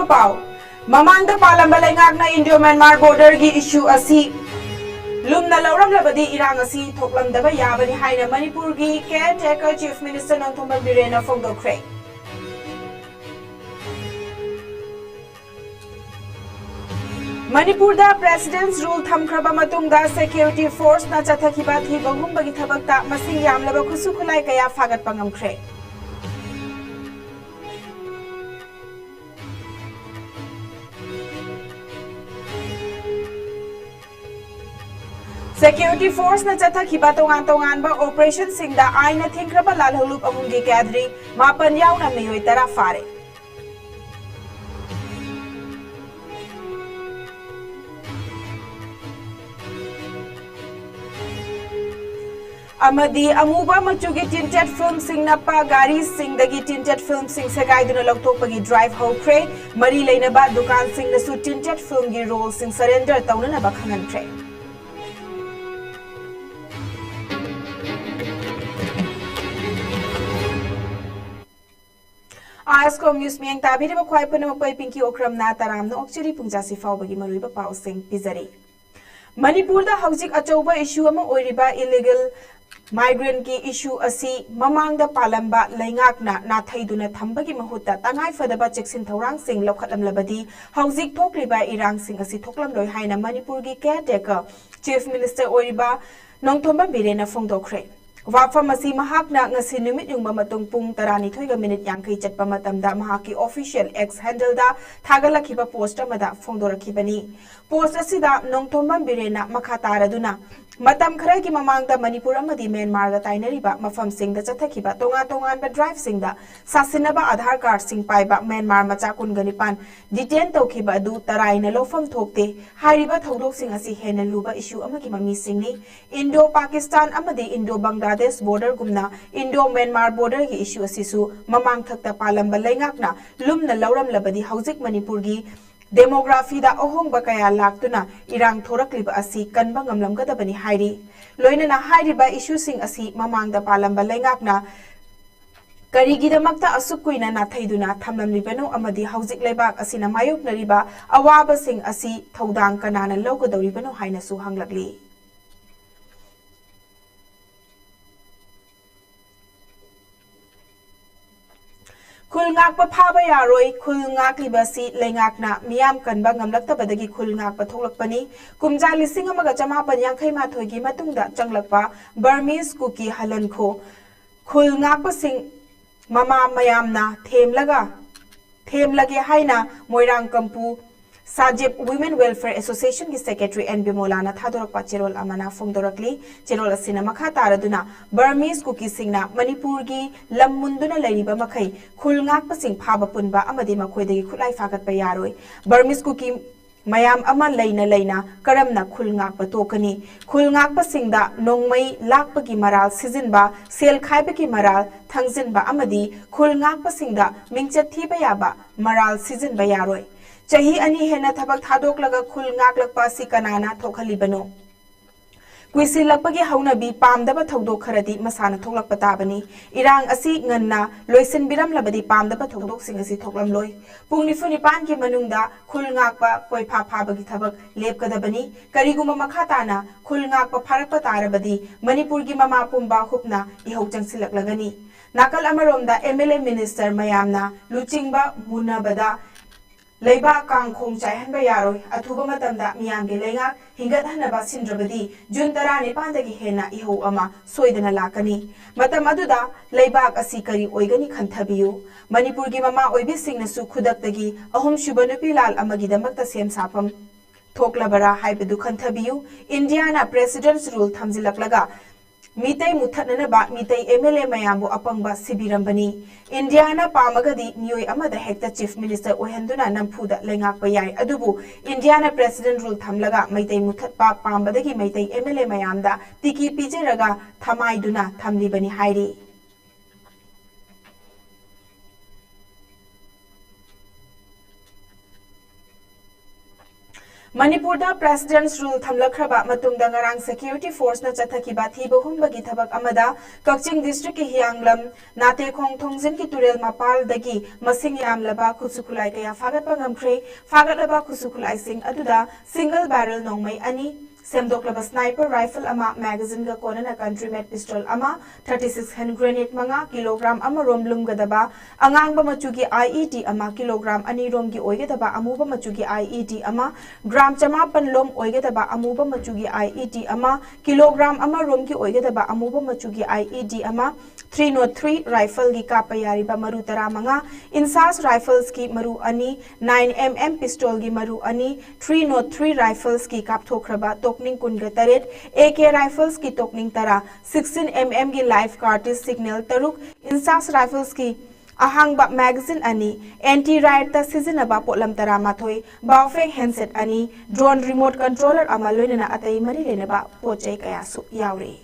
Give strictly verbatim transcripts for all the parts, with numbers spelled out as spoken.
ꯄꯥꯎ꯫ ꯃꯃꯥꯡꯗ ꯄꯥꯜꯂꯝꯕ ꯂꯩꯉꯥꯛꯅ ꯏꯟꯗꯤꯌꯣ ꯃ꯭ꯌꯥꯟꯃꯥꯔ ꯕꯣꯔꯗꯔꯒꯤ ꯏꯁꯨ ꯑꯁꯤ ꯂꯨꯝꯅ ꯂꯧꯔꯝꯂꯕꯗꯤ ꯏꯔꯥꯡ ꯑꯁꯤ ꯊꯣꯛꯂꯝꯗꯕ ꯌꯥꯕꯅꯤ ꯍꯥꯏꯅ ꯃꯅꯤꯄꯨꯔꯒꯤ caretaker chief minister ꯅꯣꯡꯊꯣꯝꯕꯝ ꯕꯤꯔꯦꯟꯅ ꯐꯣꯡꯗꯣꯛꯈ꯭ꯔꯦ꯫ ꯃꯅꯤꯄꯨꯔꯗ President's Rule ꯊꯝꯈ꯭ꯔꯕ ꯃꯇꯨꯡꯗ security forceꯅ ꯆꯠꯊꯈꯤꯕ ꯊꯤꯕ ꯍꯨꯝꯕꯒꯤ ꯊꯕꯛꯇ ꯃꯁꯤꯡ ꯌꯥꯝꯂꯕ ꯈꯨꯠꯁꯨ ꯈꯨꯠꯂꯥꯏ ꯀꯌꯥ ꯐꯥꯒꯠꯄ ꯉꯝꯈ꯭ꯔꯦ꯫ Security forceꯅ ꯆꯠꯊꯈꯤꯕ ꯇꯣꯉꯥꯟ ꯇꯣꯉꯥꯟꯕ operationꯁꯤꯡꯗ ꯑꯥꯏꯟꯅ ꯊꯤꯡꯈ꯭ꯔꯕ ꯂꯥꯜꯍꯧꯂꯨꯞ ꯑꯍꯨꯝꯒꯤ ꯀꯦꯗ꯭ꯔꯤ ꯃꯥꯄꯟ ꯌꯥꯎꯅ ꯃꯤꯑꯣꯏ ꯇꯔꯥ ꯐꯥꯔꯦ꯫ ꯑꯃꯗꯤ ꯑꯃꯨꯕ ꯃꯆꯨꯒꯤ tinted filmꯁꯤꯡ ꯅꯞꯄ ꯒꯥꯔꯤꯁꯤꯡꯗꯒꯤ tinted filmꯁꯤꯡ ꯁꯦꯒꯥꯏꯗꯨꯅ ꯂꯧꯊꯣꯛꯄꯒꯤ drive ꯍꯧꯈ꯭ꯔꯦ꯫ ꯃꯔꯤ ꯂꯩꯅꯕ ꯗꯨꯀꯥꯟꯁꯤꯡꯅꯁꯨ tinted filmꯒꯤ rollꯁꯤꯡ surrender ꯇꯧꯅꯅꯕ ꯈꯪꯍꯟꯈ꯭ꯔꯦ꯫ ꯑꯥꯏꯁꯀꯣꯝ ꯅ꯭ꯌꯨꯁ ꯃꯤꯠꯌꯦꯡ ꯇꯥꯕꯤꯔꯤꯕ ꯈ꯭ꯋꯥꯏ ꯄꯨꯝꯅꯃꯛꯄꯨ ꯑꯩ ꯄꯤꯡꯀꯤ ꯑꯣꯀ꯭ꯔꯝꯅ ꯇꯔꯥꯝꯅ ꯑꯣꯛꯆꯔꯤ꯫ ꯄꯨꯡꯖꯥꯁꯤ ꯐꯥꯎꯕꯒꯤ ꯃꯔꯨꯑꯣꯏꯕ ꯄꯥꯎꯁꯤꯡ ꯄꯤꯖꯔꯤ꯫ ꯃꯅꯤꯄꯨꯔꯗ ꯍꯧꯖꯤꯛ ꯑꯆꯧꯕ issue ꯑꯃ ꯑꯣꯏꯔꯤꯕ illegal migrantꯀꯤ issue ꯑꯁꯤ ꯃꯃꯥꯡꯗ ꯄꯥꯜꯂꯝꯕ ꯂꯩꯉꯥꯛꯅ ꯅꯥꯊꯩꯗꯨꯅ ꯊꯝꯕꯒꯤ ꯃꯍꯨꯠꯇ ꯇꯉꯥꯏꯐꯗꯕ ꯆꯦꯛꯁꯤꯟ ꯊꯧꯔꯥꯡꯁꯤꯡ ꯂꯧꯈꯠꯂꯝꯂꯕꯗꯤ ꯍꯧꯖꯤꯛ ꯊꯣꯛꯂꯤꯕ ꯏꯔꯥꯡꯁꯤꯡ ꯑꯁꯤ ꯊꯣꯛꯂꯝꯂꯣꯏ ꯍꯥꯏꯅ ꯃꯅꯤꯄꯨꯔꯒꯤ caretaker chief minister ꯑꯣꯏꯔꯤꯕ ꯅꯣꯡꯊꯣꯝꯕꯝ ꯕꯤꯔꯦꯟꯅ ꯐꯣꯡꯗꯣꯛꯈ꯭ꯔꯦ꯫ ꯋꯥꯐꯝ ꯑꯁꯤ ꯃꯍꯥꯛꯅ ꯉꯁꯤ ꯅꯨꯃꯤꯠ ꯌꯨꯡꯕ ꯃꯇꯨꯡ ꯄꯨꯡ ꯇꯔꯥꯅꯤꯊꯣꯏꯒ ꯃꯤꯅꯤꯠ ꯌꯥꯡꯈꯩ ꯆꯠꯄ ꯃꯇꯝꯗ ꯃꯍꯥꯛꯀꯤ official X handleꯗ ꯊꯥꯒꯠꯂꯛꯈꯤꯕ post ꯑꯃꯗ ꯐꯣꯡꯗꯣꯔꯛꯈꯤꯕꯅꯤ꯫ Post ꯑꯁꯤꯗ ꯅꯣꯡꯊꯣꯝꯕꯝ ꯕꯤꯔꯦꯟꯅ ꯃꯈꯥ ꯇꯥꯔꯗꯨꯅ, ꯃꯇꯝ ꯈꯔꯒꯤ ꯃꯃꯥꯡꯗ ꯃꯅꯤꯄꯨꯔ ꯑꯃꯗꯤ ꯃ꯭ꯌꯥꯟꯃꯥꯔꯒ ꯇꯥꯏꯅꯔꯤꯕ ꯃꯐꯝꯁꯤꯡꯗ ꯆꯠꯊꯈꯤꯕ ꯇꯣꯉꯥꯟ ꯇꯣꯉꯥꯟꯕ driveꯁꯤꯡꯗ ꯁꯥꯁꯤꯟꯅꯕ ꯑꯥꯙꯥꯔ cardꯁꯤꯡ ꯄꯥꯏꯕ ꯃ꯭ꯌꯥꯟꯃꯥꯔ ꯃꯆꯥ ꯀꯨꯟꯒ ꯅꯤꯄꯥꯟ detain ꯇꯧꯈꯤꯕ ꯑꯗꯨ ꯇꯔꯥꯏꯅ ꯂꯧꯐꯝ ꯊꯣꯛꯇꯦ꯫ ꯍꯥꯏꯔꯤꯕ ꯊꯧꯗꯣꯛꯁꯤꯡ ꯑꯁꯤ ꯍꯦꯟꯅ ꯂꯨꯕ issue ꯑꯃꯒꯤ ꯃꯃꯤꯁꯤꯡꯅꯤ꯫ Indo Pakistan ꯑꯃꯗꯤ Indo Bangladesh borderꯒꯨꯝꯅ Indo Myanmar borderꯒꯤ issue ꯑꯁꯤꯁꯨ ꯃꯃꯥꯡꯊꯛꯇ ꯄꯥꯜꯂꯝꯕ ꯂꯩꯉꯥꯛꯅ ꯂꯨꯝꯅ ꯂꯧꯔꯝꯂꯕꯗꯤ ꯍꯧꯖꯤꯛ ꯃꯅꯤꯄꯨꯔꯒꯤ demographyꯗ ꯑꯍꯣꯡꯕ ꯀꯌꯥ ꯂꯥꯛꯇꯨꯅ ꯏꯔꯥꯡ ꯊꯣꯔꯛꯂꯤꯕ ꯑꯁꯤ ꯀꯟꯕ ꯉꯝꯂꯝꯒꯗꯕꯅꯤ ꯍꯥꯏꯔꯤ꯫ ꯂꯣꯏꯅꯅ ꯍꯥꯏꯔꯤꯕ issueꯁꯤꯡ ꯑꯁꯤ ꯃꯃꯥꯡꯗ ꯄꯥꯜꯂꯝꯕ ꯂꯩꯉꯥꯛꯅ ꯀꯔꯤꯒꯤꯗꯃꯛꯇ ꯑꯁꯨꯛ ꯀꯨꯏꯅ ꯅꯥꯊꯩꯗꯨꯅ ꯊꯝꯂꯝꯂꯤꯕꯅꯣ ꯑꯃꯗꯤ ꯍꯧꯖꯤꯛ ꯂꯩꯕꯥꯛ ꯑꯁꯤꯅ ꯃꯥꯌꯣꯛꯅꯔꯤꯕ ꯑꯋꯥꯕꯁꯤꯡ ꯑꯁꯤ ꯊꯧꯗꯥꯡ ꯀꯅꯥꯅ ꯂꯧꯒꯗꯧꯔꯤꯕꯅꯣ ꯍꯥꯏꯅꯁꯨ ꯍꯪꯂꯛꯂꯤ꯫ ꯈꯨꯜ ꯉꯥꯛꯄ ꯐꯥꯕ ꯌꯥꯔꯣꯏ꯫ ꯈꯨꯜ ꯉꯥꯛꯂꯤꯕ ꯑꯁꯤ ꯂꯩꯉꯥꯛꯅ ꯃꯤꯌꯥꯝ ꯀꯟꯕ ꯉꯝꯂꯛꯇꯕꯗꯒꯤ ꯈꯨꯜ ꯉꯥꯛꯄ ꯊꯣꯛꯂꯛꯄꯅꯤ꯫ ꯀꯨꯝꯖꯥ ꯂꯤꯁꯤꯡ ꯑꯃꯒ ꯆꯃꯥꯄꯟ ꯌꯥꯡꯈꯩ ꯃꯥꯊꯣꯏꯒꯤ ꯃꯇꯨꯡꯗ ꯆꯪꯂꯛꯄ ꯕꯔꯃꯤꯁ ꯀꯨꯀꯤ ꯍꯂꯟꯈꯣ ꯈꯨꯜ ꯉꯥꯛꯄꯁꯤꯡ ꯃꯃꯥ ꯃꯌꯥꯝꯅ ꯊꯦꯝꯂꯒ, ꯊꯦꯝꯂꯒꯦ ꯍꯥꯏꯅ ꯃꯣꯏꯔꯥꯡ Kampu Sajeb Women Welfare Association ꯒꯤ Secretary ꯑꯦꯟ ꯕꯤꯃꯣꯂꯥꯅ ꯊꯥꯗꯣꯔꯛꯄ ꯆꯦꯔꯣꯜ ꯑꯃꯅ ꯐꯣꯡꯗꯣꯔꯛꯂꯤ꯫ ꯆꯦꯔꯣꯜ ꯑꯁꯤꯅ ꯃꯈꯥ ꯇꯥꯔꯗꯨꯅ ꯕꯔꯃꯤꯁ ꯀꯨꯀꯤꯁꯤꯡꯅ ꯃꯅꯤꯄꯨꯔꯒꯤ ꯂꯝ ꯃꯨꯟꯗꯨꯅ ꯂꯩꯔꯤꯕ ꯃꯈꯩ ꯈꯨꯜ ꯉꯥꯛꯄꯁꯤꯡ ꯐꯥꯕ ꯄꯨꯟꯕ ꯑꯃꯗꯤ ꯃꯈꯣꯏꯗꯒꯤ ꯈꯨꯠꯂꯥꯏ ꯐꯥꯒꯠꯄ ꯌꯥꯔꯣꯏ꯫ ꯕꯔꯃꯤꯁ ꯀꯨꯀꯤ ꯃꯌꯥꯝ ꯑꯃ ꯂꯩꯅ ꯂꯩꯅ ꯀꯔꯝꯅ ꯈꯨꯜ ꯉꯥꯛꯄ ꯇꯣꯛꯀꯅꯤ? ꯈꯨꯜ ꯉꯥꯛꯄꯁꯤꯡꯗ ꯅꯣꯡꯃꯩ ꯂꯥꯛꯄꯒꯤ ꯃꯔꯥꯜ ꯁꯤꯖꯤꯟꯕ, ꯁꯦꯜ ꯈꯥꯏꯕꯒꯤ ꯃꯔꯥꯜ ꯊꯥꯡꯖꯤꯟꯕ ꯑꯃꯗꯤ ꯈꯨꯜ ꯉꯥꯛꯄꯁꯤꯡꯗ ꯃꯤꯡꯆꯠ ꯊꯤꯕ ꯌꯥꯕ ꯃꯔꯥꯜ ꯁꯤꯖꯤꯟꯕ ꯌꯥꯔꯣꯏ꯫ ꯆꯍꯤ ꯑꯅꯤ ꯍꯦꯟꯅ ꯊꯕꯛ ꯊꯥꯗꯣꯛꯂꯒ ꯈꯨꯜ ꯉꯥꯛꯂꯛꯄ ꯑꯁꯤ ꯀꯅꯥꯅ ꯊꯣꯛꯍꯜꯂꯤꯕꯅꯣ? ꯀꯨꯏꯁꯤꯜꯂꯛꯄꯒꯤ ꯍꯧꯅꯕꯤ ꯄꯥꯝꯗꯕ ꯊꯧꯗꯣꯛ ꯈꯔꯗꯤ ꯃꯁꯥꯅ ꯊꯣꯛꯂꯛꯄ ꯇꯥꯕꯅꯤ꯫ ꯏꯔꯥꯡ ꯑꯁꯤ ꯉꯟꯅ ꯂꯣꯏꯁꯤꯟꯕꯤꯔꯝꯂꯕꯗꯤ ꯄꯥꯝꯗꯕ ꯊꯧꯗꯣꯛꯁꯤꯡ ꯑꯁꯤ ꯊꯣꯛꯂꯝꯂꯣꯏ꯫ ꯄꯨꯡ ꯅꯤꯐꯨ ꯅꯤꯄꯥꯟꯒꯤ ꯃꯅꯨꯡꯗ ꯈꯨꯜ ꯉꯥꯛꯄ ꯀꯣꯏꯐꯥ ꯐꯥꯕꯒꯤ ꯊꯕꯛ ꯂꯦꯞꯀꯗꯕꯅꯤ꯫ ꯀꯔꯤꯒꯨꯝꯕ ꯃꯈꯥ ꯇꯥꯅ ꯈꯨꯜ ꯉꯥꯛꯄ ꯐꯥꯔꯛꯄ ꯇꯥꯔꯕꯗꯤ ꯃꯅꯤꯄꯨꯔꯒꯤ ꯃꯃꯥ ꯄꯨꯝꯕ ꯍꯨꯞꯅ ꯏꯍꯧ ꯆꯪꯁꯤꯜꯂꯛꯂꯒꯅꯤ꯫ ꯅꯥꯀꯜ ꯑꯃꯔꯣꯝꯗ ꯑꯦꯝ ꯑꯦꯜ ꯑꯦ ꯃꯤꯅꯤꯁꯇꯔ ꯃꯌꯥꯝꯅ ꯂꯨꯆꯤꯡꯕ ꯃꯨꯟꯅꯕꯗ ꯂꯩꯕꯥꯛ ꯀꯥꯡꯈꯣꯡ ꯆꯥꯏꯍꯟꯕ ꯌꯥꯔꯣꯏ꯫ ꯑꯊꯨꯕ ꯃꯇꯝꯗ ꯃꯤꯌꯥꯝꯒꯤ ꯂꯩꯉꯥꯛ ꯍꯤꯡꯒꯠꯍꯟꯅꯕ ꯁꯤꯟꯗ꯭ꯔꯕꯗꯤ ꯖꯨꯟ ꯇꯔꯥꯅꯤꯄꯥꯟꯗꯒꯤ ꯍꯦꯟꯅ ꯏꯍꯧ ꯑꯃ ꯁꯣꯏꯗꯅ ꯂꯥꯛꯀꯅꯤ꯫ ꯃꯇꯝ ꯑꯗꯨꯗ ꯂꯩꯕꯥꯛ ꯑꯁꯤ ꯀꯔꯤ ꯑꯣꯏꯒꯅꯤ ꯈꯟꯊꯕꯤꯌꯨ꯫ ꯃꯅꯤꯄꯨꯔꯒꯤ ꯃꯃꯥ ꯑꯣꯏꯕꯤꯁꯤꯡꯅꯁꯨ ꯈꯨꯗꯛꯇꯒꯤ ꯑꯍꯨꯝꯁꯨꯕ ꯅꯨꯄꯤ ꯂꯥꯜ ꯑꯃꯒꯤꯗꯃꯛꯇ ꯁꯦꯝ ꯁꯥꯐꯝ ꯊꯣꯛꯂꯕꯔꯥ ꯍꯥꯏꯕꯗꯨ ꯈꯟꯊꯕꯤꯌꯨ꯫ ꯏꯟꯗꯤꯌꯥꯅ President's Rule ꯊꯝꯖꯤꯜꯂꯛꯂꯒ ꯃꯤꯇꯩ ꯃꯨꯠꯊꯠꯅꯅꯕ ꯃꯤꯇꯩ ꯑꯦꯝ ꯑꯦꯜ ꯑꯦ ꯃꯌꯥꯝꯕꯨ ꯑꯄꯪꯕ ꯁꯤꯕꯤꯔꯝꯕꯅꯤ꯫ ꯏꯟꯗꯤꯌꯥꯅ ꯄꯥꯝꯃꯒꯗꯤ ꯃꯤꯑꯣꯏ ꯑꯃꯗ ꯍꯦꯛꯇ Chief Minister ꯑꯣꯏꯍꯟꯗꯨꯅ ꯅꯝꯐꯨꯗ ꯂꯩꯉꯥꯛꯄ ꯌꯥꯏ꯫ ꯑꯗꯨꯕꯨ ꯏꯟꯗꯤꯌꯥꯅ President Rule ꯊꯝꯂꯒ ꯃꯩꯇꯩ ꯃꯨꯠꯊꯠꯄ ꯄꯥꯝꯕꯗꯒꯤ ꯃꯩꯇꯩ ꯑꯦꯝ ꯑꯦꯜ ꯑꯦ ꯃꯌꯥꯝꯗ ꯇꯤꯀꯤ ꯄꯤꯖꯔꯒ ꯊꯃꯥꯏꯗꯨꯅ ꯊꯝꯂꯤꯕꯅꯤ ꯍꯥꯏꯔꯤ꯫ ꯃꯅꯤꯄꯨꯔꯗ President's Rule ꯊꯝꯂꯛꯈ꯭ꯔꯕ ꯃꯇꯨꯡꯗ ꯉꯔꯥꯡ Security Forceꯅ ꯆꯠꯊꯈꯤꯕ ꯊꯤꯕ ꯍꯨꯝꯕꯒꯤ ꯊꯕꯛ ꯑꯃꯗ ꯀꯛꯆꯤꯡ Districtꯀꯤ ꯍꯤꯌꯥꯡꯂꯝ ꯅꯥꯇꯦꯈꯣꯡ ꯊꯣꯡꯖꯤꯟꯒꯤ ꯇꯨꯔꯦꯜ ꯃꯄꯥꯜꯗꯒꯤ ꯃꯁꯤꯡ ꯌꯥꯝꯂꯕ ꯈꯨꯠꯁꯨ ꯈꯨꯠꯂꯥꯏ ꯀꯌꯥ ꯐꯥꯒꯠꯄ ꯉꯝꯈ꯭ꯔꯦ꯫ ꯐꯥꯒꯠꯂꯕ ꯈꯨꯠꯁꯨ ꯈꯨꯠꯂꯥꯏꯁꯤꯡ ꯑꯗꯨꯗ single barrel ꯅꯣꯡꯃꯩ ꯑꯅꯤ, ꯁꯦꯝꯗꯣꯛꯂꯕ sniper rifle ꯑꯃ, magazineꯒ ꯀꯣꯟꯅꯅ country made pistol ꯑꯃ, thirty six hand grenade ꯃꯉꯥ, ꯀꯤꯂꯣꯒ꯭ꯔꯥꯝ ꯑꯃ ꯔꯣꯝ ꯂꯨꯝꯒꯗꯕ ꯑꯉꯥꯡꯕ ꯃꯆꯨꯒꯤ IED ꯑꯃ, ꯀꯤꯂꯣꯒ꯭ꯔꯥꯝ ꯑꯅꯤ ꯔꯣꯝꯒꯤ ꯑꯣꯏꯒꯗꯕ ꯑꯃꯨꯕ ꯃꯆꯨꯒꯤ IED ꯑꯃ, ꯒ꯭ꯔꯥꯝ ꯆꯃꯥꯄꯟ ꯂꯣꯝ ꯑꯣꯏꯒꯗꯕ ꯑꯃꯨꯕ ꯃꯆꯨꯒꯤ IED ꯑꯃ, ꯀꯤꯂꯣꯒ꯭ꯔꯥꯝ ꯑꯃ ꯔꯣꯝꯒꯤ ꯑꯣꯏꯒꯗꯕ ꯑꯃꯨꯕ ꯃꯆꯨꯒꯤ IED ꯑꯃ, three nought three rifleꯒꯤ ꯀꯥꯞꯄ ꯌꯥꯔꯤꯕ ꯃꯔꯨ ꯇꯔꯥꯃꯉꯥ, INSAS riflesꯀꯤ ꯃꯔꯨ ꯑꯅꯤ, nine MM pistolꯒꯤ ꯃꯔꯨ ꯑꯅꯤ, three nought three riflesꯀꯤ ꯀꯥꯞꯊꯣꯛꯈ꯭ꯔꯕ ꯇꯣꯛꯅꯤꯡ ꯀꯨꯟꯒ ꯇꯔꯦꯠ, AK riflesꯀꯤ ꯇꯣꯛꯅꯤꯡ ꯇꯔꯥ, sixteen MMꯒꯤ live cartridge single ꯇꯔꯨꯛ, INSAS riflesꯀꯤ ꯑꯍꯥꯡꯕ magazine ꯑꯅꯤ, anti riotꯇ ꯁꯤꯖꯤꯟꯅꯕ ꯄꯣꯠꯂꯝ ꯇꯔꯥꯃꯥꯊꯣꯏ, Baofeng handset ꯑꯅꯤ, drone remote controller ꯑꯃ ꯂꯣꯏꯅꯅ ꯑꯇꯩ ꯃꯔꯤ ꯂꯩꯅꯕ ꯄꯣꯠ ꯆꯩ ꯀꯌꯥꯁꯨ ꯌꯥꯎꯔꯤ꯫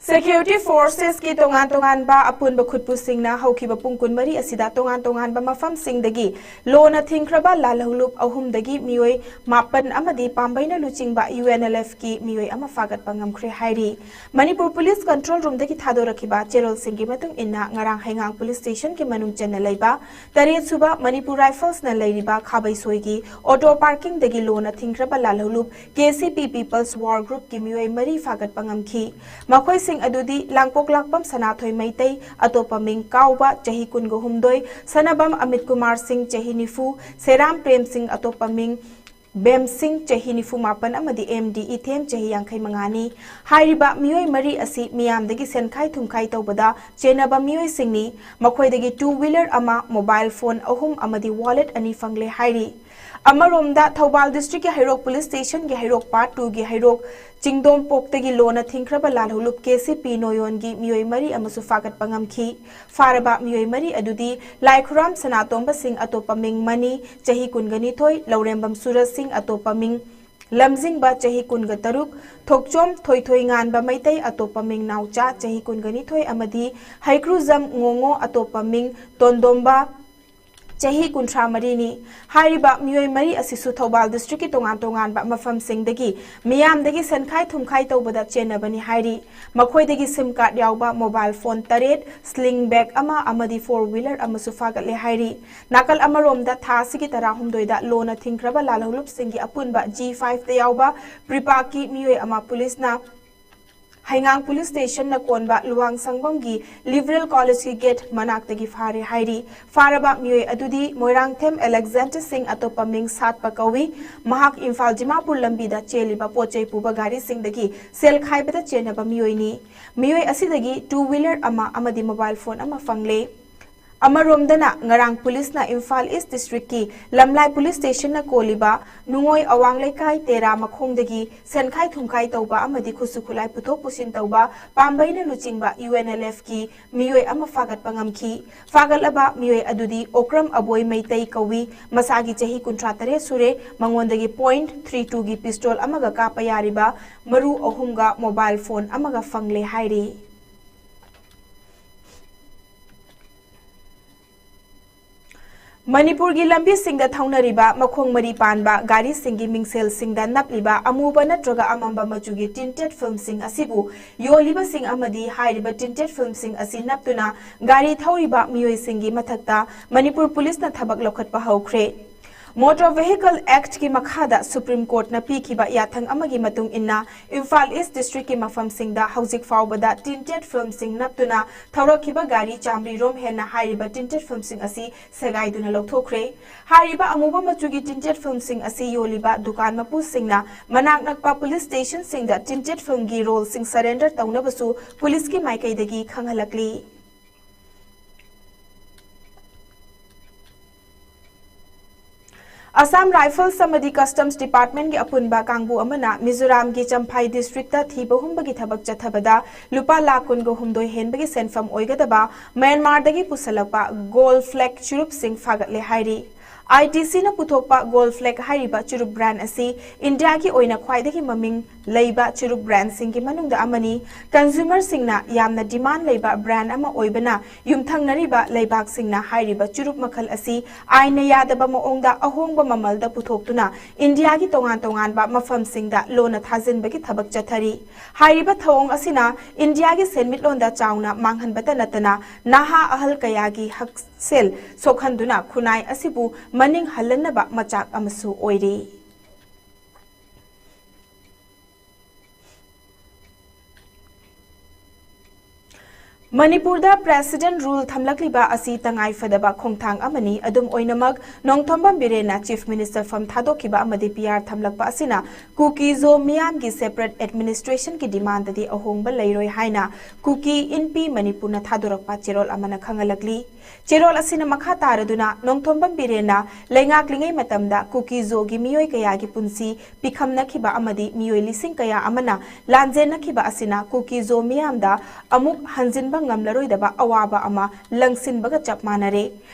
Security Forcesꯀꯤ ꯇꯣꯉꯥꯟ ꯇꯣꯉꯥꯟꯕ ꯑꯄꯨꯟꯕ ꯈꯨꯠꯄꯨꯁꯤꯡꯅ ꯍꯧꯈꯤꯕ ꯄꯨꯡ ꯀꯨꯟꯃꯔꯤ ꯑꯁꯤꯗ ꯇꯣꯉꯥꯟ ꯇꯣꯉꯥꯟꯕ ꯃꯐꯝꯁꯤꯡꯗꯒꯤ ꯂꯣꯅ ꯊꯤꯡꯈ꯭ꯔꯕ ꯂꯥꯜꯍꯧꯂꯨꯞ ꯑꯍꯨꯝꯗꯒꯤ ꯃꯤꯑꯣꯏ ꯃꯥꯄꯟ ꯑꯃꯗꯤ ꯄꯥꯝꯕꯩꯅ ꯂꯨꯆꯤꯡꯕ UNLFꯀꯤ ꯃꯤꯑꯣꯏ ꯑꯃ ꯐꯥꯒꯠꯄ ꯉꯝꯈ꯭ꯔꯦ ꯍꯥꯏꯔꯤ꯫ ꯃꯅꯤꯄꯨꯔ Police Control Roomꯗꯒꯤ ꯊꯥꯗꯣꯔꯛꯈꯤꯕ ꯆꯦꯔꯣꯜꯁꯤꯡꯒꯤ ꯃꯇꯨꯡ ꯏꯟꯅ, ꯉꯔꯥꯡ ꯍꯩꯉꯥꯡ Police Stationꯒꯤ ꯃꯅꯨꯡ ꯆꯟꯅ ꯂꯩꯕ ꯇꯔꯦꯠ ꯁꯨꯕ Manipur Riflesꯅ ꯂꯩꯔꯤꯕ ꯈꯥꯕꯩꯁꯣꯏꯒꯤ auto parkingꯗꯒꯤ ꯂꯣꯅ ꯊꯤꯡꯈ꯭ꯔꯕ ꯂꯥꯜꯍꯧꯂꯨꯞ KCP People's War Groupꯀꯤ ꯃꯤꯑꯣꯏ ꯃꯔꯤ ꯐꯥꯒꯠꯄ ꯉꯝꯈꯤ꯫ ꯃꯈꯣꯏꯁꯤꯡ ꯑꯗꯨꯗꯤ ꯂꯥꯡꯄꯣꯛꯂꯥꯛꯄꯝ ꯁꯅꯥꯊꯣꯏ ꯃꯩꯇꯩ, ꯑꯇꯣꯞꯄ ꯃꯤꯡ ꯀꯥꯎꯕ, ꯆꯍꯤ ꯀꯨꯟꯒ ꯍꯨꯝꯗꯣꯏ, ꯁꯅꯕꯝ ꯑꯃꯤꯠ ꯀꯨꯃꯥꯔ ꯁꯤꯡ, ꯆꯍꯤ ꯅꯤꯐꯨ, ꯁꯦꯔꯥꯝ ꯄ꯭ꯔꯦꯝ ꯁꯤꯡ, ꯑꯇꯣꯞꯄ ꯃꯤꯡ ꯕꯦꯝ ꯁꯤꯡ, ꯆꯍꯤ ꯅꯤꯐꯨ ꯃꯥꯄꯟ, ꯑꯃꯗꯤ MD ꯏꯊꯦꯝ, ꯆꯍꯤ ꯌꯥꯡꯈꯩ ꯃꯉꯥꯅꯤ꯫ ꯍꯥꯏꯔꯤꯕ ꯃꯤꯑꯣꯏ ꯃꯔꯤ ꯑꯁꯤ ꯃꯤꯌꯥꯝꯗꯒꯤ ꯁꯦꯟꯈꯥꯏ ꯊꯨꯝꯈꯥꯏ ꯇꯧꯕꯗ ꯆꯦꯟꯅꯕ ꯃꯤꯑꯣꯏꯁꯤꯡꯅꯤ꯫ ꯃꯈꯣꯏꯗꯒꯤ two wheeler ꯑꯃ, mobile phone ꯑꯍꯨꯝ ꯑꯃꯗꯤ wallet ꯑꯅꯤ ꯐꯪꯂꯦ ꯍꯥꯏꯔꯤ꯫ ꯑꯃꯔꯣꯝꯗ, ꯊꯧꯕꯥꯜ Districtꯀꯤ ꯍꯩꯔꯣꯛ Police Stationꯒꯤ ꯍꯩꯔꯣꯛ Part Twoꯒꯤ ꯍꯩꯔꯣꯛ ꯆꯤꯡꯗꯣꯝꯄꯣꯛꯇꯒꯤ ꯂꯣꯅ ꯊꯤꯡꯈ꯭ꯔꯕ ꯂꯥꯜꯍꯧꯂꯨꯞ KCP ꯅꯣꯌꯣꯟꯒꯤ ꯃꯤꯑꯣꯏ ꯃꯔꯤ ꯑꯃꯁꯨ ꯐꯥꯒꯠꯄ ꯉꯝꯈꯤ꯫ ꯐꯥꯔꯕ ꯃꯤꯑꯣꯏ ꯃꯔꯤ ꯑꯗꯨꯗꯤ ꯂꯥꯏꯈꯨꯔꯥꯝ ꯁꯅꯥꯇꯣꯝꯕ ꯁꯤꯡ, ꯑꯇꯣꯞꯄ ꯃꯤꯡ ꯃꯅꯤ, ꯆꯍꯤ ꯀꯨꯟꯒ ꯅꯤꯊꯣꯏ, ꯂꯧꯔꯦꯝꯕꯝ ꯁꯨꯔꯖ ꯁꯤꯡ, ꯑꯇꯣꯞꯄ ꯃꯤꯡ ꯂꯝꯖꯤꯡꯕ ꯆꯍꯤ ꯀꯨꯟꯒ ꯇꯔꯨꯛ, ꯊꯣꯛꯆꯣꯝ ꯊꯣꯏꯊꯣꯏ ꯉꯥꯟꯕ ꯃꯩꯇꯩ ꯑꯇꯣꯞꯄ ꯃꯤꯡ ꯅꯥꯎꯆꯥ ꯆꯍꯤ ꯀꯨꯟꯒ ꯅꯤꯊꯣꯏ ꯑꯃꯗꯤ ꯍꯩꯀ꯭ꯔꯨꯖꯝ ꯉꯣꯉꯣ ꯑꯇꯣꯞꯄ ꯃꯤꯡ ꯇꯣꯟꯗꯣꯝꯕ ꯆꯍꯤ ꯀꯨꯟꯊ꯭ꯔꯥ ꯃꯔꯤꯅꯤ꯫ ꯍꯥꯏꯔꯤꯕ ꯃꯤꯑꯣꯏ ꯃꯔꯤ ꯑꯁꯤꯁꯨ ꯊꯧꯕꯥꯜ ꯗꯤꯁꯇ꯭ꯔꯤꯛꯀꯤ ꯇꯣꯉꯥꯟ ꯇꯣꯉꯥꯟꯕ ꯃꯐꯝꯁꯤꯡꯗꯒꯤ ꯃꯤꯌꯥꯝꯗꯒꯤ ꯁꯦꯟꯈꯥꯏ ꯊꯨꯝꯈꯥꯏ ꯇꯧꯕꯗ ꯆꯦꯟꯅꯕꯅꯤ ꯍꯥꯏꯔꯤ꯫ ꯃꯈꯣꯏꯗꯒꯤ ꯁꯤꯝ ꯀꯥꯔꯗ ꯌꯥꯎꯕ ꯃꯣꯕꯥꯏꯜ ꯐꯣꯟ ꯇꯔꯦꯠ, ꯁ꯭ꯂꯤꯡ ꯕꯦꯒ ꯑꯃ ꯑꯃꯗꯤ ꯐꯣꯔ ꯋꯤꯂꯔ ꯑꯃꯁꯨ ꯐꯥꯒꯠꯂꯦ ꯍꯥꯏꯔꯤ꯫ ꯅꯥꯀꯜ ꯑꯃꯔꯣꯝꯗ ꯊꯥ ꯑꯁꯤꯒꯤ ꯇꯔꯥꯍꯨꯝꯗꯣꯏꯗ ꯂꯣꯟꯅ ꯊꯤꯡꯈ꯭ꯔꯕ ꯂꯥꯜꯍꯧꯂꯨꯞꯁꯤꯡꯒꯤ ꯑꯄꯨꯟꯕ ꯖꯤ ꯐꯥꯏꯚꯇ ꯌꯥꯎꯕ ꯄ꯭ꯔꯤꯄꯥꯛꯀꯤ ꯃꯤꯑꯣꯏ ꯑꯃ ꯄꯨꯂꯤꯁꯅ ꯍꯩꯉꯥꯡ ꯄꯨꯂꯤꯁ ꯁ꯭ꯇꯦꯁꯟꯅ ꯀꯣꯟꯕ ꯂꯨꯋꯥꯡ ꯁꯪꯕꯝꯒꯤ ꯂꯤꯕꯔꯦꯜ ꯀꯣꯂꯦꯖꯀꯤ ꯒꯦꯠ ꯃꯅꯥꯛꯇꯒꯤ ꯐꯥꯔꯦ ꯍꯥꯏꯔꯤ꯫ ꯐꯥꯔꯕ ꯃꯤꯑꯣꯏ ꯑꯗꯨꯗꯤ ꯃꯣꯏꯔꯥꯡꯊꯦꯝ ꯑꯂꯦꯛꯖꯦꯟꯗꯔ ꯁꯤꯡ ꯑꯇꯣꯞꯄ ꯃꯤꯡ ꯁꯥꯠꯄ ꯀꯧꯏ꯫ ꯃꯍꯥꯛ ꯏꯝꯐꯥꯜ ꯗꯤꯃꯥꯄꯨꯔ ꯂꯝꯕꯤꯗ ꯆꯦꯜꯂꯤꯕ ꯄꯣꯠ ꯆꯩ ꯄꯨꯕ ꯒꯥꯔꯤꯁꯤꯡꯗꯒꯤ ꯁꯦꯜ ꯈꯥꯏꯕꯗ ꯆꯦꯟꯅꯕ ꯃꯤꯑꯣꯏꯅꯤ꯫ ꯃꯤꯑꯣꯏ ꯑꯁꯤꯗꯒꯤ ꯇꯨ ꯋꯤꯂꯔ ꯑꯃ ꯑꯃꯗꯤ ꯃꯣꯕꯥꯏꯜ ꯐꯣꯟ ꯑꯃ ꯐꯪꯂꯦ꯫ ꯑꯃꯔꯣꯝꯗꯅ ꯉꯔꯥꯡ ꯄꯨꯂꯤꯁꯅ ꯏꯝꯐꯥꯜ ꯏꯁ ꯗꯤꯁꯇ꯭ꯔꯤꯛꯀꯤ ꯂꯝꯂꯥꯏ ꯄꯨꯂꯤꯁ ꯁ꯭ꯇꯦꯁꯟꯅ ꯀꯣꯜꯂꯤꯕ ꯅꯨꯡꯉꯣꯏ ꯑꯋꯥꯡ ꯂꯩꯀꯥꯏ ꯇꯦꯔꯥ ꯃꯈꯣꯡꯗꯒꯤ ꯁꯦꯟꯈꯥꯏ ꯊꯨꯝꯈꯥꯏ ꯇꯧꯕ ꯑꯃꯗꯤ ꯈꯨꯠꯁꯨ ꯈꯨꯠꯂꯥꯏ ꯄꯨꯊꯣꯛ ꯄꯨꯁꯤꯟ ꯇꯧꯕ ꯄꯥꯝꯕꯩꯅ ꯂꯨꯆꯤꯡꯕ ꯌꯨ ꯑꯦꯟ ꯑꯦꯜ ꯑꯦꯐꯀꯤ ꯃꯤꯑꯣꯏ ꯑꯃ ꯐꯥꯒꯠꯄ ꯉꯝꯈꯤ꯫ ꯐꯥꯒꯠꯂꯕ ꯃꯤꯑꯣꯏ ꯑꯗꯨꯗꯤ ꯑꯣꯀ꯭ꯔꯝ ꯑꯕꯣꯏ ꯃꯩꯇꯩ ꯀꯧꯏ꯫ ꯃꯁꯥꯒꯤ ꯆꯍꯤ ꯀꯨꯟꯊ꯭ꯔꯥ ꯇꯔꯦꯠ ꯁꯨꯔꯦ꯫ ꯃꯉꯣꯟꯗꯒꯤ ꯄꯣꯏꯟꯠ ꯊ꯭ꯔꯤ ꯇꯨꯒꯤ ꯄꯤꯁꯇꯣꯜ ꯑꯃꯒ ꯀꯥꯞꯄ ꯌꯥꯔꯤꯕ ꯃꯔꯨ ꯑꯍꯨꯝꯒ ꯃꯣꯕꯥꯏꯜ ꯐꯣꯟ ꯑꯃꯒ ꯐꯪꯂꯦ ꯍꯥꯏꯔꯤ꯫ ꯃꯅꯤꯄꯨꯔꯒꯤ ꯂꯝꯕꯤꯁꯤꯡꯗ ꯊꯧꯅꯔꯤꯕ ꯃꯈꯣꯡ ꯃꯔꯤ ꯄꯥꯟꯕ ꯒꯥꯔꯤꯁꯤꯡꯒꯤ ꯃꯤꯡꯁꯦꯜꯁꯤꯡꯗ ꯅꯞꯂꯤꯕ ꯑꯃꯨꯕ ꯅꯠꯇ꯭ꯔꯒ ꯑꯃꯝꯕ ꯃꯆꯨꯒꯤ ꯇꯤꯟꯇꯦꯠ ꯐꯤꯜꯝꯁꯤꯡ ꯑꯁꯤꯕꯨ ꯌꯣꯜꯂꯤꯕꯁꯤꯡ ꯑꯃꯗꯤ ꯍꯥꯏꯔꯤꯕ ꯇꯤꯟꯇꯦꯠ ꯐꯤꯜꯝꯁꯤꯡ ꯑꯁꯤ ꯅꯞꯇꯨꯅ ꯒꯥꯔꯤ ꯊꯧꯔꯤꯕ ꯃꯤꯑꯣꯏꯁꯤꯡꯒꯤ ꯃꯊꯛꯇ ꯃꯅꯤꯄꯨꯔ ꯄꯨꯂꯤꯁꯅ ꯊꯕꯛ ꯂꯧꯈꯠꯄ ꯍꯧꯈ꯭ꯔꯦ꯫ ꯃꯣꯇꯣꯔ ꯚꯦꯍꯤꯀꯜ ꯑꯦꯛꯠꯀꯤ ꯃꯈꯥꯗ ꯁꯨꯄ꯭ꯔꯤꯝ ꯀꯣꯔꯠꯅ ꯄꯤꯈꯤꯕ ꯌꯥꯊꯪ ꯑꯃꯒꯤ ꯃꯇꯨꯡ ꯏꯟꯅ ꯏꯝꯐꯥꯜ ꯏꯁ ꯗꯤꯁꯇ꯭ꯔꯤꯛꯀꯤ ꯃꯐꯝꯁꯤꯡꯗ ꯍꯧꯖꯤꯛ ꯐꯥꯎꯕꯗ ꯇꯤꯟꯇꯦꯠ ꯐꯤꯜꯝꯁꯤꯡ ꯅꯞꯇꯨꯅ ꯊꯧꯔꯛꯈꯤꯕ ꯒꯥꯔꯤ ꯆꯥꯃꯔꯤ ꯔꯣꯝ ꯍꯦꯟꯅ ꯍꯥꯏꯔꯤꯕ ꯇꯤꯟꯇꯦꯠ ꯐꯤꯜꯝꯁꯤꯡ ꯑꯁꯤ ꯁꯦꯒꯥꯏꯗꯨꯅ ꯂꯧꯊꯣꯛꯈ꯭ꯔꯦ꯫ ꯍꯥꯏꯔꯤꯕ ꯑꯃꯨꯕ ꯃꯆꯨꯒꯤ ꯇꯤꯟꯇꯦꯠ ꯐꯤꯜꯝꯁꯤꯡ ꯑꯁꯤ ꯌꯣꯜꯂꯤꯕ ꯗꯨꯀꯥꯟ ꯃꯄꯨꯁꯤꯡꯅ ꯃꯅꯥꯛ ꯅꯛꯄ ꯄꯨꯂꯤꯁ ꯁ꯭ꯇꯦꯁꯟꯁꯤꯡꯗ ꯇꯤꯟꯇꯦꯠ ꯐꯤꯜꯝꯒꯤ ꯔꯣꯜꯁꯤꯡ ꯁꯔꯦꯟꯗꯔ ꯇꯧꯅꯕꯁꯨ ꯄꯨꯂꯤꯁꯀꯤ ꯃꯥꯏꯀꯩꯗꯒꯤ ꯈꯪꯍꯜꯂꯛꯂꯤ꯫ ꯑꯁꯥꯝ ꯔꯥꯏꯐꯜꯁ ꯑꯃꯗꯤ ꯀꯁꯇꯝꯁ ꯗꯤꯄꯥꯔꯠꯃꯦꯟꯠꯀꯤ ꯑꯄꯨꯟꯕ ꯀꯥꯡꯕꯨ ꯑꯃꯅ ꯃꯤꯖꯣꯔꯥꯝꯒꯤ ꯆꯝꯐꯥꯏ ꯗꯤꯁꯇ꯭ꯔꯤꯛꯇ ꯊꯤꯕ ꯍꯨꯝꯕꯒꯤ ꯊꯕꯛ ꯆꯠꯊꯕꯗ ꯂꯨꯄꯥ ꯂꯥꯈ ꯀꯨꯟꯒ ꯍꯨꯝꯗꯣꯏ ꯍꯦꯟꯕꯒꯤ ꯁꯦꯟꯐꯝ ꯑꯣꯏꯒꯗꯕ ꯃ꯭ꯌꯥꯟꯃꯥꯔꯗꯒꯤ ꯄꯨꯁꯜꯂꯛꯄ ꯒꯣꯜ ꯐ꯭ꯂꯦꯛ ꯆꯨꯔꯨꯞꯁꯤꯡ ꯐꯥꯒꯠꯂꯦ ꯍꯥꯏꯔꯤ꯫ ꯑꯥꯏ ꯇꯤ ꯁꯤꯅ ꯄꯨꯊꯣꯛꯄ ꯒꯣꯜ ꯐ꯭ꯂꯦꯛ ꯍꯥꯏꯔꯤꯕ ꯆꯨꯔꯨꯞ ꯕ꯭ꯔꯥꯟ ꯑꯁꯤ ꯏꯟꯗꯤꯌꯥꯒꯤ ꯑꯣꯏꯅ ꯈ꯭ꯋꯥꯏꯗꯒꯤ ꯃꯃꯤꯡ ꯂꯩꯕ ꯆꯨꯔꯨꯞ ꯕ꯭ꯔꯥꯟꯁꯤꯡꯒꯤ ꯃꯅꯨꯡꯗ ꯑꯃꯅꯤ꯫ ꯀꯟꯖꯨꯃꯔꯁꯤꯡꯅ ꯌꯥꯝꯅ ꯗꯤꯃꯥꯟ ꯂꯩꯕ ꯕ꯭ꯔꯥꯟ ꯑꯃ ꯑꯣꯏꯕꯅ, ꯌꯨꯝꯊꯪꯅꯔꯤꯕ ꯂꯩꯕꯥꯛꯁꯤꯡꯅ ꯍꯥꯏꯔꯤꯕ ꯆꯨꯔꯨꯞ ꯃꯈꯜ ꯑꯁꯤ ꯑꯥꯏꯟꯅ ꯌꯥꯗꯕ ꯃꯑꯣꯡꯗ ꯑꯍꯣꯡꯕ ꯃꯃꯜꯗ ꯄꯨꯊꯣꯛꯇꯨꯅ ꯏꯟꯗꯤꯌꯥꯒꯤ ꯇꯣꯉꯥꯟ ꯇꯣꯉꯥꯟꯕ ꯃꯐꯝꯁꯤꯡꯗ ꯂꯣꯟꯅ ꯊꯥꯖꯤꯟꯕꯒꯤ ꯊꯕꯛ ꯆꯠꯊꯔꯤ꯫ ꯍꯥꯏꯔꯤꯕ ꯊꯧꯑꯣꯡ ꯑꯁꯤꯅ ꯏꯟꯗꯤꯌꯥꯒꯤ ꯁꯦꯟꯃꯤꯠꯂꯣꯟꯗ ꯆꯥꯎꯅ ꯃꯥꯡꯍꯟꯕꯇ ꯅꯠꯇꯅ, ꯅꯍꯥ ꯑꯍꯜ ꯀꯌꯥꯒꯤ ꯍꯛꯁꯦꯜ ꯁꯣꯛꯍꯟꯗꯨꯅ ꯈꯨꯟꯅꯥꯏ ꯑꯁꯤꯕꯨ ꯃꯅꯤꯡ ꯍꯜꯍꯟꯅꯕ ꯃꯆꯥꯛ ꯑꯃꯁꯨ ꯑꯣꯏꯔꯤ꯫ ꯃꯅꯤꯄꯨꯔꯗ ꯄ꯭ꯔꯦꯁꯤꯗꯦꯟꯠ ꯔꯨꯜ ꯊꯝꯂꯛꯂꯤꯕ ꯑꯁꯤ ꯇꯉꯥꯏ ꯐꯗꯕ ꯈꯣꯡꯊꯥꯡ ꯑꯃꯅꯤ꯫ ꯑꯗꯨꯝ ꯑꯣꯏꯅꯃꯛ, ꯅꯣꯡꯊꯣꯝꯕꯝ ꯕꯤꯔꯦꯟꯅ ꯆꯤꯐ ꯃꯤꯅꯤꯁꯇꯔ ꯐꯝ ꯊꯥꯗꯣꯛꯈꯤꯕ ꯑꯃꯗꯤ ꯄꯤ ꯑꯥꯔ ꯊꯝꯂꯛꯄ ꯑꯁꯤꯅ ꯀꯨꯀꯤ-ꯖꯣ ꯃꯤꯌꯥꯝꯒꯤ ꯁꯦꯄꯔꯦꯠ ꯑꯦꯗꯃꯤꯅꯤꯁꯇ꯭ꯔꯦꯁꯟꯒꯤ ꯗꯤꯃꯥꯟꯗꯗꯤ ꯑꯍꯣꯡꯕ ꯂꯩꯔꯣꯏ ꯍꯥꯏꯅ ꯀꯨꯀꯤ ꯏꯟꯄꯤ ꯃꯅꯤꯄꯨꯔꯅ ꯊꯥꯗꯣꯔꯛꯄ ꯆꯦꯔꯣꯜ ꯑꯃꯅ ꯈꯪꯍꯜꯂꯛꯂꯤ꯫ ꯆꯦꯔꯣꯜ ꯑꯁꯤꯅ ꯃꯈꯥ ꯇꯥꯔꯗꯨꯅ ꯅꯣꯡꯊꯣꯝꯕꯝ ꯕꯤꯔꯦꯟꯅ ꯂꯩꯉꯥꯛꯂꯤꯉꯩ ꯃꯇꯝꯗ ꯀꯨꯀꯤ-ꯖꯣꯒꯤ ꯃꯤꯑꯣꯏ ꯀꯌꯥꯒꯤ ꯄꯨꯟꯁꯤ ꯄꯤꯈꯝꯅꯈꯤꯕ ꯑꯃꯗꯤ ꯃꯤꯑꯣꯏ ꯂꯤꯁꯤꯡ ꯀꯌꯥ ꯑꯃꯅ ꯂꯥꯟꯖꯦꯟꯅꯈꯤꯕ ꯑꯁꯤꯅ ꯀꯨꯀꯤ-ꯖꯣ ꯃꯤꯌꯥꯝꯗ ꯑꯃꯨꯛ ꯍꯟꯖꯤꯟꯕ ꯉꯝꯂꯔꯣꯏꯗꯕ ꯑꯋꯥꯕ ꯑꯃ ꯂꯪꯁꯤꯟꯕꯒ ꯆꯞ ꯃꯥꯟꯅꯔꯦ꯫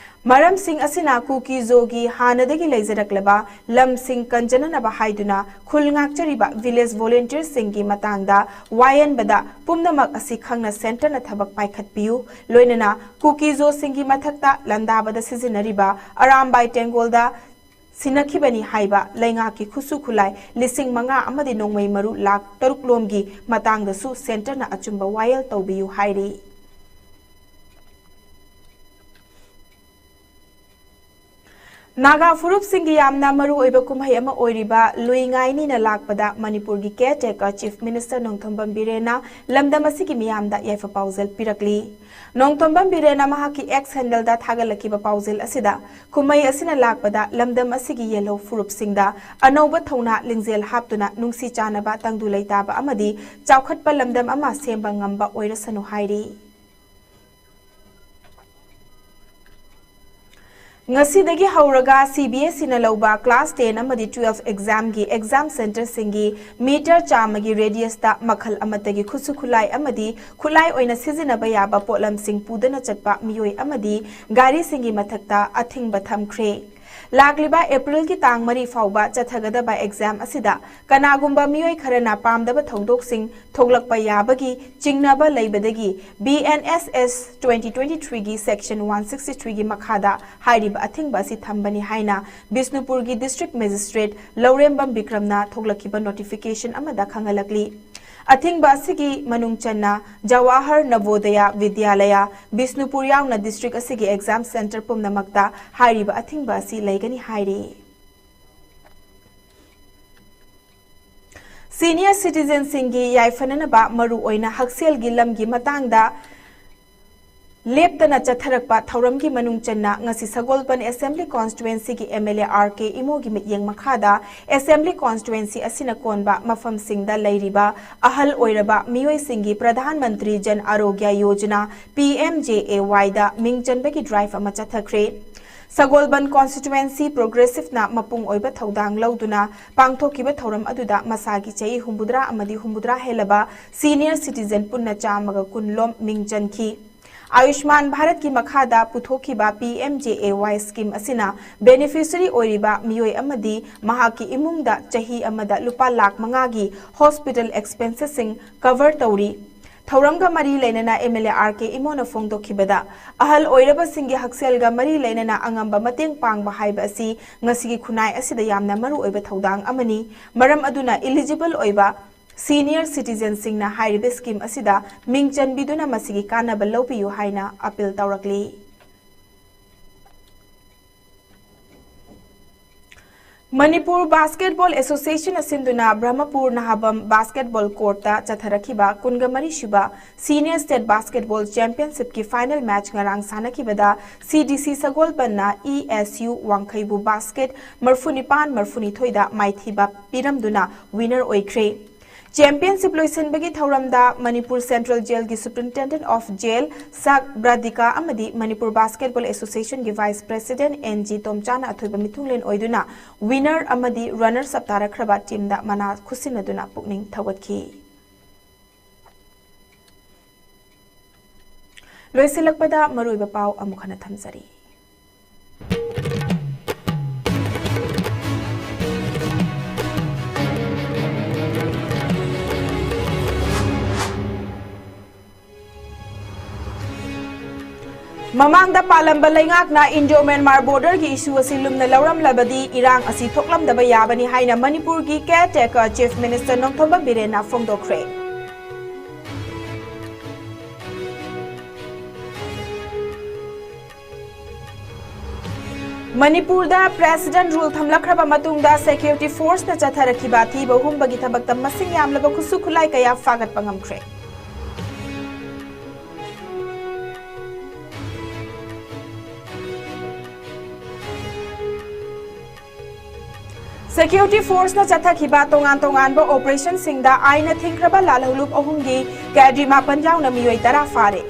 ꯃꯔꯝꯁꯤꯡ ꯑꯁꯤꯅ ꯀꯨꯀꯤ-ꯖꯣꯒꯤ ꯍꯥꯟꯅꯗꯒꯤ ꯂꯩꯖꯔꯛꯂꯕ ꯂꯝꯁꯤꯡ ꯀꯟꯖꯅꯅꯕ ꯍꯥꯏꯗꯨꯅ ꯈꯨꯜ ꯉꯥꯛꯆꯔꯤꯕ ꯚꯤꯂꯦꯖ ꯚꯣꯂꯨꯟꯇꯤꯌꯔꯁꯤꯡꯒꯤ ꯃꯇꯥꯡꯗ ꯋꯥꯌꯦꯟꯕꯗ ꯄꯨꯝꯅꯃꯛ ꯑꯁꯤ ꯈꯪꯅ ꯁꯦꯟꯇꯔꯅ ꯊꯕꯛ ꯄꯥꯏꯈꯠꯄꯤꯌꯨ꯫ ꯂꯣꯏꯅꯅ ꯀꯨꯀꯤ-ꯖꯣꯁꯤꯡꯒꯤ ꯃꯊꯛꯇ ꯂꯥꯟꯗꯥꯕꯗ ꯁꯤꯖꯤꯟꯅꯔꯤꯕ ꯑꯔꯥꯝꯕꯥꯏ ꯇꯦꯡꯒꯣꯜꯗ ꯁꯤꯟꯅꯈꯤꯕꯅꯤ ꯍꯥꯏꯕ ꯂꯩꯉꯥꯛꯀꯤ ꯈꯨꯠꯁꯨ ꯈꯨꯠꯂꯥꯏ ꯂꯤꯁꯤꯡ ꯃꯉꯥ ꯑꯃꯗꯤ ꯅꯣꯡꯃꯩ ꯃꯔꯨ ꯂꯥꯈ ꯇꯔꯨꯛ ꯂꯣꯝꯒꯤ ꯃꯇꯥꯡꯗꯁꯨ ꯁꯦꯟꯇꯔꯅ ꯑꯆꯨꯝꯕ ꯋꯥꯌꯦꯜ ꯇꯧꯕꯤꯌꯨ ꯍꯥꯏꯔꯤ꯫ ꯅꯥꯒꯥ ꯐꯨꯔꯨꯞꯁꯤꯡꯒꯤ ꯌꯥꯝꯅ ꯃꯔꯨꯑꯣꯏꯕ ꯀꯨꯝꯍꯩ ꯑꯃ ꯑꯣꯏꯔꯤꯕ ꯂꯨꯏ ꯉꯥꯏꯅꯤꯅ ꯂꯥꯛꯄꯗ ꯃꯅꯤꯄꯨꯔꯒꯤ ꯀꯦꯌꯔ ꯇꯦꯀꯔ ꯆꯤꯐ ꯃꯤꯅꯤꯁꯇꯔ ꯅꯣꯡꯊꯣꯝꯕꯝ ꯕꯤꯔꯦꯟꯅ ꯂꯝꯗꯝ ꯑꯁꯤꯒꯤ ꯃꯤꯌꯥꯝꯗ ꯌꯥꯏꯐ ꯄꯥꯎꯖꯦꯜ ꯄꯤꯔꯛꯂꯤ꯫ ꯅꯣꯡꯊꯣꯝꯕꯝ ꯕꯤꯔꯦꯟꯅ ꯃꯍꯥꯛꯀꯤ ꯑꯦꯛꯁ ꯍꯦꯟꯗꯜꯗ ꯊꯥꯒꯠꯂꯛꯈꯤꯕ ꯄꯥꯎꯖꯦꯜ ꯑꯁꯤꯗ, ꯀꯨꯝꯍꯩ ꯑꯁꯤꯅ ꯂꯥꯛꯄꯗ ꯂꯝꯗꯝ ꯑꯁꯤꯒꯤ ꯌꯦꯜꯍꯧ ꯐꯨꯔꯨꯞꯁꯤꯡꯗ ꯑꯅꯧꯕ ꯊꯧꯅꯥ ꯂꯤꯡꯖꯦꯜ ꯍꯥꯞꯇꯨꯅ ꯅꯨꯡꯁꯤ ꯆꯥꯟꯅꯕ, ꯇꯪꯗꯨ ꯂꯩꯇꯥꯕ ꯑꯃꯗꯤ ꯆꯥꯎꯈꯠꯄ ꯂꯝꯗꯝ ꯑꯃ ꯁꯦꯝꯕ ꯉꯝꯕ ꯑꯣꯏꯔꯁꯅꯨ ꯍꯥꯏꯔꯤ꯫ ꯉꯁꯤꯗꯒꯤ ꯍꯧꯔꯒ ꯁꯤ ꯕꯤ ꯑꯦꯁ ꯏꯅ ꯂꯧꯕ ꯀ꯭ꯂꯥꯁ ꯇꯦꯟ ꯑꯃꯗꯤ ꯇꯨꯋꯦꯜꯐ ꯑꯦꯛꯖꯥꯝꯒꯤ ꯑꯦꯛꯖꯥꯝ ꯁꯦꯟꯇꯔꯁꯤꯡꯒꯤ ꯃꯤꯇꯔ ꯆꯥꯝꯃꯒꯤ ꯔꯦꯗꯤꯌꯁꯇ ꯃꯈꯜ ꯑꯃꯠꯇꯒꯤ ꯈꯨꯠꯁꯨ ꯈꯨꯠꯂꯥꯏ ꯑꯃꯗꯤ ꯈꯨꯠꯂꯥꯏ ꯑꯣꯏꯅ ꯁꯤꯖꯤꯟꯅꯕ ꯌꯥꯕ ꯄꯣꯠꯂꯝꯁꯤꯡ ꯄꯨꯗꯅ ꯆꯠꯄ ꯃꯤꯑꯣꯏ ꯑꯃꯗꯤ ꯒꯥꯔꯤꯁꯤꯡꯒꯤ ꯃꯊꯛꯇ ꯑꯊꯤꯡꯕ ꯊꯝꯈ꯭ꯔꯦ꯫ ꯂꯥꯛꯂꯤꯕ ꯑꯦꯄ꯭ꯔꯤꯜꯒꯤ ꯇꯥꯡ ꯃꯔꯤ ꯐꯥꯎꯕ ꯆꯠꯊꯒꯗꯕ ꯑꯦꯛꯖꯥꯝ ꯑꯁꯤꯗ ꯀꯅꯥꯒꯨꯝꯕ ꯃꯤꯑꯣꯏ ꯈꯔꯅ ꯄꯥꯝꯗꯕ ꯊꯧꯗꯣꯛꯁꯤꯡ ꯊꯣꯛꯂꯛꯄ ꯌꯥꯕꯒꯤ ꯆꯤꯡꯅꯕ ꯂꯩꯕꯗꯒꯤ B N S S twenty twenty-three ꯒꯤ section one sixty-three ꯒꯤ ꯃꯈꯥꯗ ꯍꯥꯏꯔꯤꯕ ꯑꯊꯤꯡꯕ ꯑꯁꯤ ꯊꯝꯕꯅꯤ ꯍꯥꯏꯅ ꯕꯤꯁꯅꯨꯄꯨꯔꯒꯤ district magistrate ꯂꯧꯔꯦꯝꯕꯝ ꯕꯤꯀ꯭ꯔꯝꯅ ꯊꯣꯛꯂꯛꯈꯤꯕ notification ꯑꯃꯗ ꯈꯪꯍꯜꯂꯛꯂꯤ꯫ ꯑꯊꯤꯡꯕ ꯑꯁꯤꯒꯤ ꯃꯅꯨꯡ ꯆꯟꯅ ꯖꯋꯥꯍꯔ ꯅꯕꯣꯗꯌꯥ ꯕꯤꯗ꯭ꯌꯥꯂꯌꯥ, ꯕꯤꯁꯅꯨꯄꯨꯔ ꯌꯥꯎꯅ district ꯑꯁꯤꯒꯤ exam centre ꯄꯨꯝꯅꯃꯛꯇ ꯍꯥꯏꯔꯤꯕ ꯑꯊꯤꯡꯕ ꯑꯁꯤ ꯂꯩꯒꯅꯤ ꯍꯥꯏꯔꯤ꯫ Senior citizenꯁꯤꯡꯒꯤ ꯌꯥꯏꯐꯅꯅꯕ ꯃꯔꯨꯑꯣꯏꯅ ꯍꯛꯁꯦꯜꯒꯤ ꯂꯝꯒꯤ ꯃꯇꯥꯡꯗ ꯂꯦꯞꯇꯅ ꯆꯠꯊꯔꯛꯄ ꯊꯧꯔꯝꯒꯤ ꯃꯅꯨꯡ ꯆꯟꯅ ꯉꯁꯤ ꯁꯒꯣꯜꯕꯟ Assembly Constituencyꯒꯤ M L A R K ꯏꯃꯣꯒꯤ ꯃꯤꯠꯌꯦꯡ ꯃꯈꯥꯗ Assembly Constituency ꯑꯁꯤꯅ ꯀꯣꯟꯕ ꯃꯐꯝꯁꯤꯡꯗ ꯂꯩꯔꯤꯕ ꯑꯍꯜ ꯑꯣꯏꯔꯕ ꯃꯤꯑꯣꯏꯁꯤꯡꯒꯤ Pradhan Mantri Jan ꯑꯔꯣꯒ꯭ꯌ Yojana, P M J A Y ꯗ ꯃꯤꯡ ꯆꯟꯕꯒꯤ drive ꯑꯃ ꯆꯠꯊꯈ꯭ꯔꯦ꯫ ꯁꯒꯣꯜꯕꯟ Constituency Progressiveꯅ ꯃꯄꯨꯡ ꯑꯣꯏꯕ ꯊꯧꯗꯥꯡ ꯂꯧꯗꯨꯅ ꯄꯥꯡꯊꯣꯛꯈꯤꯕ ꯊꯧꯔꯝ ꯑꯗꯨꯗ ꯃꯁꯥꯒꯤ ꯆꯍꯤ ꯍꯨꯝꯐꯨꯇꯔꯥ ꯑꯃꯗꯤ ꯍꯨꯝꯐꯨꯇꯔꯥ ꯍꯦꯜꯂꯕ senior citizen ꯄꯨꯟꯅ ꯆꯥꯝꯃꯒ ꯀꯨꯟ ꯂꯣꯝ ꯃꯤꯡ ꯆꯟꯈꯤ꯫ ꯑꯌꯨꯁꯃꯥꯟ ꯚꯥꯔꯠꯀꯤ ꯃꯈꯥꯗ ꯄꯨꯊꯣꯛꯈꯤꯕ P M J A Y scheme ꯑꯁꯤꯅ beneficiary ꯑꯣꯏꯔꯤꯕ ꯃꯤꯑꯣꯏ ꯑꯃꯗꯤ ꯃꯍꯥꯛꯀꯤ ꯏꯃꯨꯡꯗ ꯆꯍꯤ ꯑꯃꯗ ꯂꯨꯄꯥ ꯂꯥꯈ ꯃꯉꯥꯒꯤ hospital expenseꯁꯤꯡ cover ꯇꯧꯔꯤ꯫ ꯊꯧꯔꯝꯒ ꯃꯔꯤ ꯂꯩꯅꯅ M L A R K ꯏꯃꯣꯅ ꯐꯣꯡꯗꯣꯛꯈꯤꯕꯗ, ꯑꯍꯜ ꯑꯣꯏꯔꯕꯁꯤꯡꯒꯤ ꯍꯛꯁꯦꯜꯒ ꯃꯔꯤ ꯂꯩꯅꯅ ꯑꯉꯝꯕ ꯃꯇꯦꯡ ꯄꯥꯡꯕ ꯍꯥꯏꯕ ꯑꯁꯤ ꯉꯁꯤꯒꯤ ꯈꯨꯟꯅꯥꯏ ꯑꯁꯤꯗ ꯌꯥꯝꯅ ꯃꯔꯨꯑꯣꯏꯕ ꯊꯧꯗꯥꯡ ꯑꯃꯅꯤ꯫ ꯃꯔꯝ ꯑꯗꯨꯅ eligible ꯑꯣꯏꯕ senior citizenꯁꯤꯡꯅ ꯍꯥꯏꯔꯤꯕ scheme ꯑꯁꯤꯗ ꯃꯤꯡ ꯆꯟꯕꯤꯗꯨꯅ ꯃꯁꯤꯒꯤ ꯀꯥꯟꯅꯕ ꯂꯧꯕꯤꯌꯨ ꯍꯥꯏꯅ appeal ꯇꯧꯔꯛꯂꯤ꯫ ꯃꯅꯤꯄꯨꯔ Basketball Associationꯅ ꯁꯤꯟꯗꯨꯅ ꯕ꯭ꯔꯍꯃꯄꯨꯔ ꯅꯍꯥꯕꯝ basketball courtꯇ ꯆꯠꯊꯔꯛꯈꯤꯕ ꯀꯨꯟꯒ ꯃꯔꯤ ꯁꯨꯕ Senior State Basketball Championshipꯀꯤ final match ꯉꯔꯥꯡ ꯁꯥꯟꯅꯈꯤꯕꯗ C D C ꯁꯒꯣꯜꯕꯟꯅ E S U ꯋꯥꯡꯈꯩꯕꯨ basket ꯃꯔꯐꯨꯅꯤꯄꯥꯟ ꯃꯔꯐꯨꯅꯤꯊꯣꯏꯗ ꯃꯥꯏꯊꯤꯕ ꯄꯤꯔꯝꯗꯨꯅ winner ꯑꯣꯏꯈ꯭ꯔꯦ꯫ Championship ꯂꯣꯏꯁꯤꯟꯕꯒꯤ ꯊꯧꯔꯝꯗ Manipur Central Jailꯒꯤ Superintendent of Jail ꯁꯛ ꯕ꯭ꯔꯥꯗꯤꯀꯥ ꯑꯃꯗꯤ Manipur Basketball Associationꯒꯤ Vice President N G ꯇꯣꯝꯆꯥꯅ ꯑꯊꯣꯏꯕ ꯃꯤꯊꯨꯡꯂꯦꯟ ꯑꯣꯏꯗꯨꯅ winner ꯑꯃꯗꯤ runners up ꯇꯥꯔꯛꯈ꯭ꯔꯕ teamꯗ ꯃꯅꯥ ꯈꯨꯠꯁꯤꯟꯅꯗꯨꯅ ꯄꯨꯛꯅꯤꯡ ꯊꯧꯒꯠꯈꯤ꯫ ꯂꯣꯏꯁꯤꯜꯂꯛꯄꯗ ꯃꯔꯨꯑꯣꯏꯕ ꯄꯥꯎ ꯑꯃꯨꯛ ꯍꯟꯅ ꯊꯝꯖꯔꯤ꯫ ꯃꯃꯥꯡꯗ ꯄꯥꯜꯂꯝꯕ ꯂꯩꯉꯥꯛꯅ ꯏꯟꯗꯣ ꯃ꯭ꯌꯥꯟꯃꯥꯔ ꯕꯣꯔꯗꯔꯒꯤ ꯏꯁꯨ ꯑꯁꯤ ꯂꯨꯝꯅ ꯂꯧꯔꯝꯂꯕꯗꯤ ꯏꯔꯥꯡ ꯑꯁꯤ ꯊꯣꯛꯂꯝꯗꯕ ꯌꯥꯕꯅꯤ ꯍꯥꯏꯅ ꯃꯅꯤꯄꯨꯔꯒꯤ ꯀꯦꯌꯔ ꯇꯦꯀꯔ ꯆꯤꯐ ꯃꯤꯅꯤꯁꯇꯔ ꯅꯣꯡꯊꯣꯝꯕꯝ ꯕꯤꯔꯦꯟꯅ ꯐꯣꯡꯗꯣꯛꯈ꯭ꯔꯦ꯫ ꯃꯅꯤꯄꯨꯔꯗ ꯄ꯭ꯔꯦꯁꯤꯗꯦꯟꯠ ꯔꯨꯜ ꯊꯝꯂꯛꯈ꯭ꯔꯕ ꯃꯇꯨꯡꯗ ꯁꯦꯀ꯭ꯌꯨꯔꯤꯇꯤ ꯐꯣꯔꯁꯅ ꯆꯠꯊꯔꯛꯈꯤꯕ ꯊꯤꯕ ꯍꯨꯝꯕꯒꯤ ꯊꯕꯛꯇ ꯃꯁꯤꯡ ꯌꯥꯝꯂꯕ ꯈꯨꯠꯁꯨ ꯈꯨꯠꯂꯥꯏ ꯀꯌꯥ ꯐꯥꯒꯠꯄ ꯉꯝꯈ꯭ꯔꯦ꯫ ꯁꯦꯀ꯭ꯌꯨꯔꯤꯇꯤ ꯐꯣꯔꯁꯅ ꯆꯠꯊꯈꯤꯕ ꯇꯣꯉꯥꯟ ꯇꯣꯉꯥꯟꯕ ꯑꯣꯄꯔꯦꯁꯟꯁꯤꯡꯗ ꯑꯥꯏꯟꯅ ꯊꯤꯡꯈ꯭ꯔꯕ ꯂꯥꯜꯍꯧꯂꯨꯞ ꯑꯍꯨꯝꯒꯤ ꯀꯦꯗꯤ ꯃꯥꯄꯟ ꯌꯥꯎꯅ ꯃꯤꯑꯣꯏ ꯇꯔꯥ ꯐꯥꯔꯦ꯫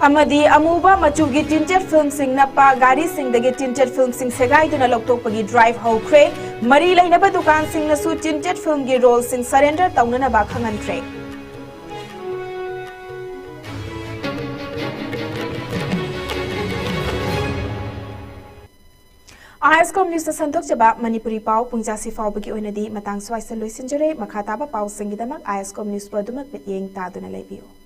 ꯑꯃꯗꯤ ꯑꯃꯨꯕ ꯃꯆꯨꯒꯤ ꯇꯤꯟꯇꯦꯠ ꯐꯤꯜꯝꯁꯤꯡ ꯅꯞꯄ ꯒꯥꯔꯤꯁꯤꯡꯗꯒꯤ ꯇꯤꯟꯇꯦꯠ ꯐꯤꯜꯝꯁꯤꯡ ꯁꯦꯒꯥꯏꯗꯨꯅ ꯂꯧꯊꯣꯛꯄꯒꯤ ꯗ꯭ꯔꯥꯏꯚ ꯍꯧꯈ꯭ꯔꯦ꯫ ꯃꯔꯤ ꯂꯩꯅꯕ ꯗꯨꯀꯥꯟꯁꯤꯡꯅꯁꯨ ꯇꯤꯟꯇꯦꯠ ꯐꯤꯜꯝꯒꯤ ꯔꯣꯜꯁꯤꯡ ꯁꯔꯦꯟꯗꯔ ꯇꯧꯅꯅꯕ ꯈꯪꯍꯟꯈ꯭ꯔꯦ꯫ ꯑꯥꯏ ꯑꯦꯁ ꯀꯣꯝ ꯅ꯭ꯌꯨꯁꯇ ꯁꯟꯗꯣꯛꯆꯕ ꯃꯅꯤꯄꯨꯔꯤ ꯄꯥꯎ ꯄꯨꯡꯖꯥꯁꯤ ꯐꯥꯎꯕꯒꯤ ꯑꯣꯏꯅꯗꯤ ꯃꯇꯥꯡ ꯁ꯭ꯋꯥꯏꯁꯤꯗ ꯂꯣꯏꯁꯤꯟꯖꯔꯦ꯫ ꯃꯈꯥ ꯇꯥꯕ ꯄꯥꯎꯁꯤꯡꯒꯤꯗꯃꯛ ꯑꯥꯏ ꯑꯦꯁ ꯀꯣꯝ ꯅ꯭ꯌꯨꯁꯄꯨ ꯑꯗꯨꯃꯛ ꯃꯤꯠꯌꯦꯡ ꯇꯥꯗꯨꯅ ꯂꯩꯕꯤꯌꯨ꯫